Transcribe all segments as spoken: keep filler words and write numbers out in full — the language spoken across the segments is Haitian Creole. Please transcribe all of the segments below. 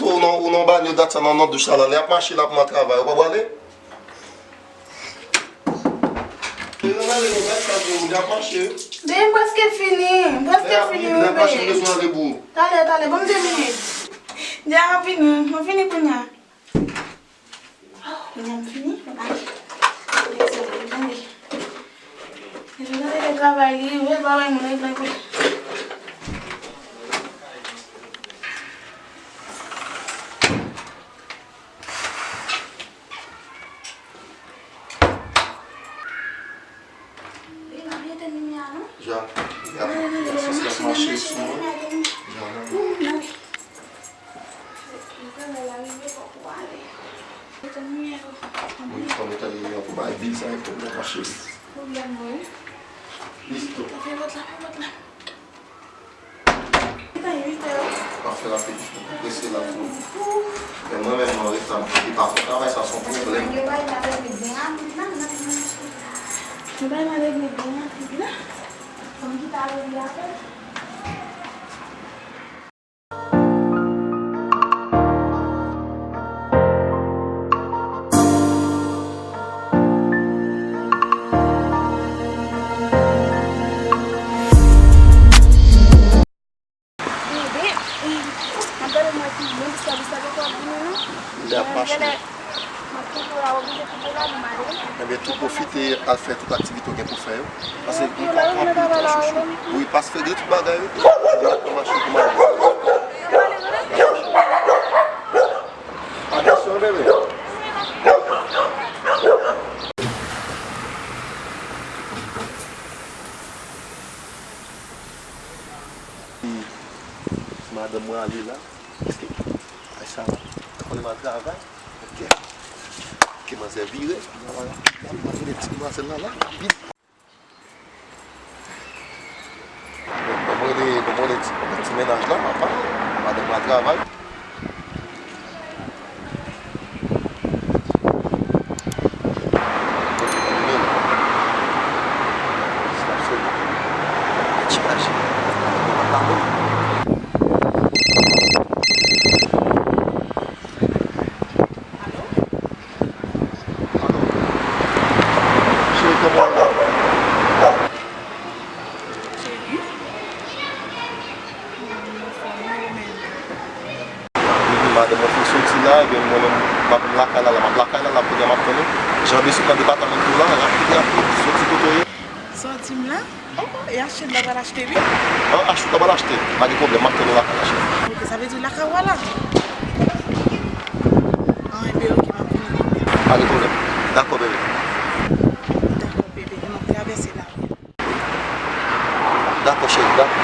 Ou nan, ou nan banyo dat sa nan, nan douch la la. Lè y ap mache la pou nan travay, ou pa prale? Lè y ap mache, wi. Bebe, m prèske fini. M prèske fini, wi, bebe. Talè, talè, ban m de minit. Dja, m fini. M fini kounye a. Oh, kounye a m fini. Mwen ale. Mwen ale travay, li, mwen travay, mwen regle. Li pa mete limyè a, non? Ja, y ap, y ap mache sou mwen. Ja, non. Ou, nan. Li prale rive, fòk ou ale. Mete limyè yo. Wi, fò mete limyè pou bay bil sa, fò mete mache. Pwoblèm, wi. Listo. Fè vòt la, fè vòt la. Li pa uit è. Pa fè rapid, m prese la tou. Men mwen menm, mwen ret la, m pa fè travay sa, se yon pwoblèm. Yo bay la regle byen rapid la, nan. Yo bay la regle byen rapid la. Fò m kite ale li apre. Bebe, m ap gade m wè si moun ki sèvis la poko ap vini, non. Li ap mache. M ap kite w la, w oblije kite w la, nou mare. Ebyen, tou pwofite al fè tout aktivite w gen pou fè yo. Pase m pa anpil tan, chouchou. Wi, pase fè gen tout bagay, wi. Ap mache pou mare. Atansyon, bebe. Madanm mwen ale la. Èske, ay sa, konnen m al travay? Ok. Ok, manzè vire. Mwen rele ti manzè la, la, rapid. Bon, mwen rele, bon, mwen rele ti, ti mennaj la, apa, madanm mwen al travay. Alo? Alo? Cheri, kòman w ye? Cheri? Mwen anfòm, e ou menm? Wi, madanm mwen fin soti la, ebyen mwen menm, m ap lakay la, la, m ap lakay la, la, kounye a m ap tann ou. Jan Besik nan depatman tou la, rapid, rapid, soti kote w ye. Sòti m la? Oh, e achte m la pral achte, wi. An, achte w ta pral achte. Pa gen pwoblèm, m ap tann ou lakay la, cheri. Ok, sa vle di lakay ou a la? An, enben, ok, m ap vini kounye a. Pa gen pwoblèm. Dakò, bebe. Dakò, bebe, m ap travèse la. Dakò, cheri, dakò.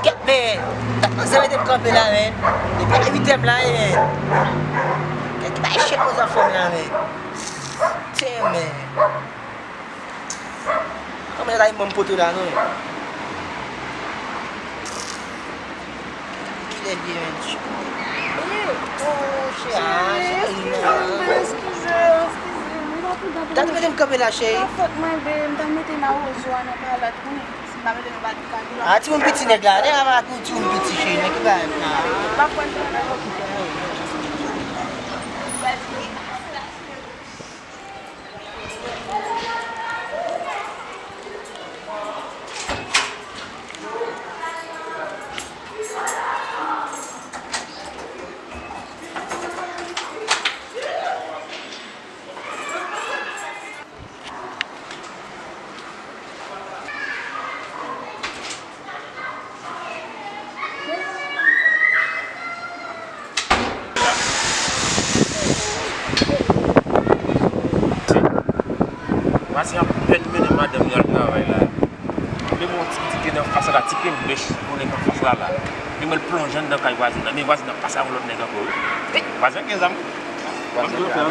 Kèt, men, dat manzè mete m kanpe la, men. Depi uit è m la, men. Kèt, ki bay chèn manzè ap fè m la, men. Tyen, men. Kòman l ta vin ban m poto la, non? Kilè l ye, men? Oh, cheri, ah, cheri, non. Eskize, eskize m. Dat mete m kanpe la, cheri. Fòt mwen, bebe, m ta mete nan wozo a nan palèt, konnen. Si m pa mete nan palèt, li ka vin. Ah, timoun piti nèg la, nèg la pa pou timoun piti, cheri, nèg ki pa. Ah. M pa konn sa nan Vwazen an pèn mennen madanm li al travay la. Men yon ti pitit gen nan fas la, ti pye bèch yon nèg an fas la la. Li mèt plonje anndan kay vwazen nan. Men vwazen nan fas a yon lòt nèg ankò, wi. Vwazen gen zam. Vwazen gen zam.